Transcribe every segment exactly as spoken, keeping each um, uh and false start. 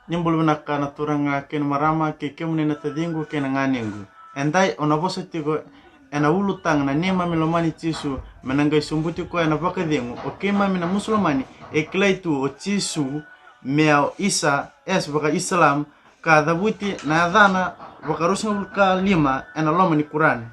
Ni bula vinaka na turaga kei na marama, kei kemuni na taciqu kei na ganequ. Edai au na vosa tiko ena ulutaga na neimami lomani Jisu, me na qai sobuti koya na vakacegu. O keimami na Musulomani e kilai tu o Jisu me o Isa, es vaka Islam, ka cavuti na yacana vaka ruasagavulu ka lima ena loma ni Kurani.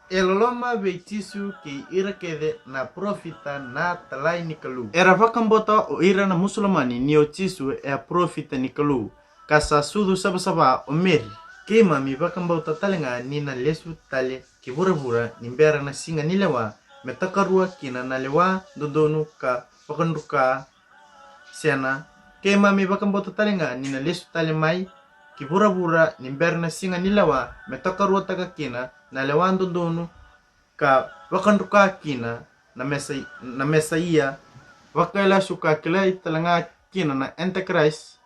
E loloma vei Jisu kei ira kece na parofita na talai ni Kalou. Era vakabauta o ira na Musulomani ni o Jisu e a parofita ni Kalou, ka sa sucu savasava o Meri. Keimami vakabauta tale ga ni na lesu tale ki vuravura ni bera na siga ni lewa, me takarua kina na lewa dodonu ka vakadruka. Sena, keimami vakabauta tale ga ni na lesu tale mai ki vuravura ni bera na siga ni lewa, me takaruataka kina na lewa dodonu ka vakadruka kina na Mesai-, na Mesaia vakailasu ka kilai tale ga kina na Antichrist.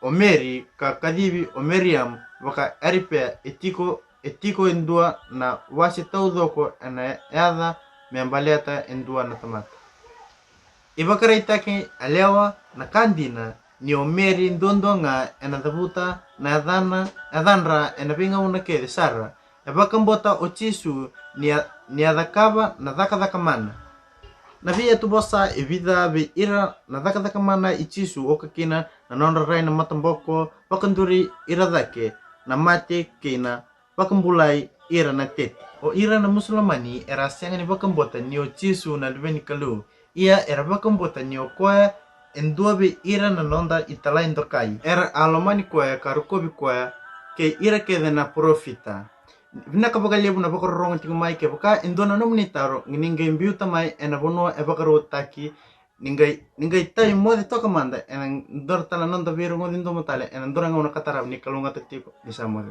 O Meri ka kacivi o Meriam vaka Aripea, e tiko, e tiko e dua na wase taucoko ena yaca me baleta e dua na tamata. E vakaraitaki a lewa na ka dina ni o Meri duadua ga ena cavuta na yacana, yacadra ena veigauna kece sara. E vakabauta o Jisu ni a, ni a cakava na cakacaka mana. Na veiyatuvosa e vica vei ira na cakacaka mana i Jisu, oka kina na nodra rai na mataboko, vakaduri ira cake na mate kei na vakabulai ira na tete. O ira na Musulomani era sega ni vakabauta ni o Jisu na Luve ni Kalou. Ia era vakabauta ni o koya e dua vei ira na noda italai dokai. Era a lomani koya ka rokovi koya kei ira kece na parofita. Vinaka vakalevu na vakarorogo tiko mai. Kevaka e dua na nomuni taro, ni qai biuta mai ena vanua e vakarautaki. Ni qai, ni qai tau moce toka mada ena dua tale na noda veirogoci domo tale ena dua na gauna ka tarava. Ni kalougata tiko, ni sa moce.